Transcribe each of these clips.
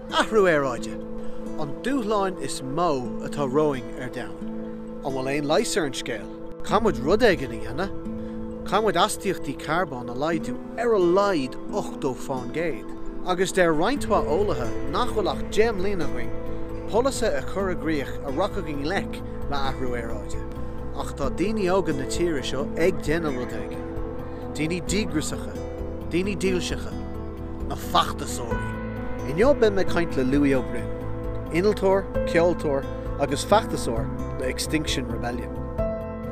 Athrú aeráide, an dúshlán is mó atá romhainn ar domhan. An bhfuil aon leigheas ar an scéal? Caithfidh muid rud éigin a dhéanamh. Caithfidh muid astaíochtaí carbóin a laghdú ar a laghad 80%. Agus deir roinnt mhaith eolaithe nach bhfuil ach 10 mbliana againn polasaithe a chur i gcrích a rachaidh i ngleic le athrú aeráide. Ach tá daoine óga na tíre seo ag déanamh rud éigin. Daoine díograsacha, daoine dílseacha, na feachtasóirí. Inniu beidh mé ag caint le Louis Ó Broin, innealtóir, ceoltóir agus feachtasóir le Extinction Rebellion.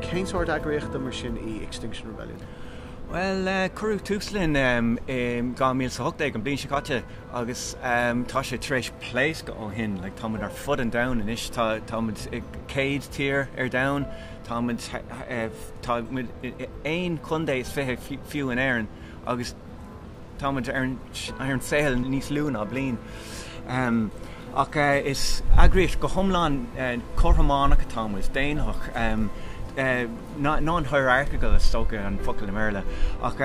Cén sórt eagraíochta mar sin í Extinction Rebellion? Bhuel, cuireadh tús linn i 2018, an bhliain seo caite, agus tá sé tar éis pléascadh ó shin. Like, tá muid ar fud an domhain anois, tá, tá muid i 100 tír ar domhan, tá muid, tá muid i aon chontae is 20 fiú in Éirinn agus tá muid ar an saol níos lú ná bliain. Ach is eagraíocht go hiomlán cothrománach atá muid, daonlathach, non-hierarchical is dócha an focal i mBéarla, ach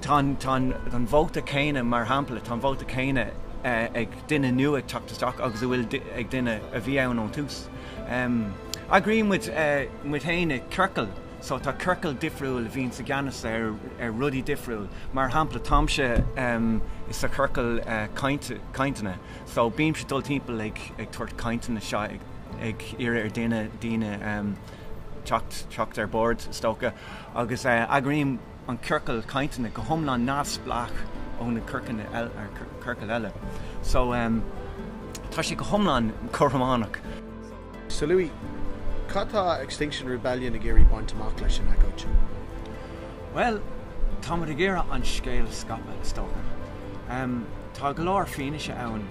tá an vóta céanna, mar shampla, tá an vóta céanna ag duine nua ag teacht isteach agus a bhfuil ag duine a bhí ann ón tús. Eagraíonn muid muid féin i ciorcail. So tá ciorcal difriúil a bhíonns i gceannas ar rudaí difriúil. Mar shampla, táimse sa chiorcal cainteanna. So bímse ag dul timpeall ag tabhairt cainteanna seo ag iarraidh ar duine, daoine teacht, teacht ar bord is dócha. Agus eagraím an ciorcal cainteanna go hiomlán neamhspleách ó na ciorcail eile. So tá sé go hiomlán cothrománach. So Louis, cad tá Extinction Rebellion ag iarraidh baint amach leis an agóid seo? Bhuel, tá muid ag iarraidh an scéal a scaipeadh, is dócha. Tá go leor fianaise ann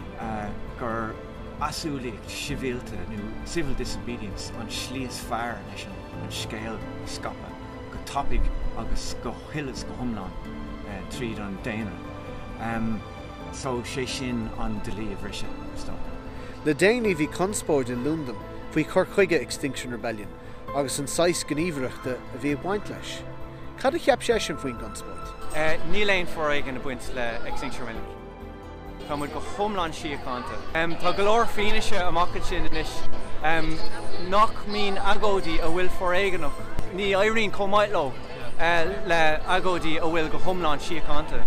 gur easumhlaíocht shibhialta nó civil disobedience an slí is fearr leis an scéal a scaipeadh go tapaidh agus go huile is go hiomlán tríd an daonra. So, sé sin an dlí a bhriseadh, is dócha. Le déanaí bhí conspóid i Londain faoi chur chuige Extinction Rebellion agus an saghas gníomhaireachta a bhí ag baint leis. Cad a cheap seisean faoin gconspóid? Níl aon foréigean ag baint le Extinction Rebellion. Tá muid go hiomlán síochánta. Tá go leor fianaise amach ansin anois nach mbíonn agóidí a bhfuil foréigeanach, ní éiríonn chomh maith leo le agóidí a bhfuil go hiomlán síochánta.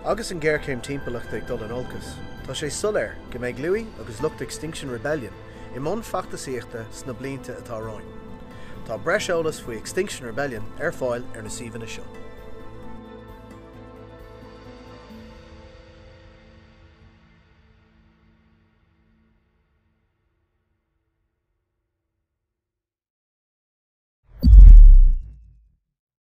Agus an ghéarchéim timpeallachta ag dul in olcas, tá sé soiléir go mbeidh Louis agus lucht Extinction Rebellion i mbun feachtasaíochta sna blianta atá romhainn. Tá breis eolais faoi Extinction Rebellion ar fáil ar na suíomhanna seo.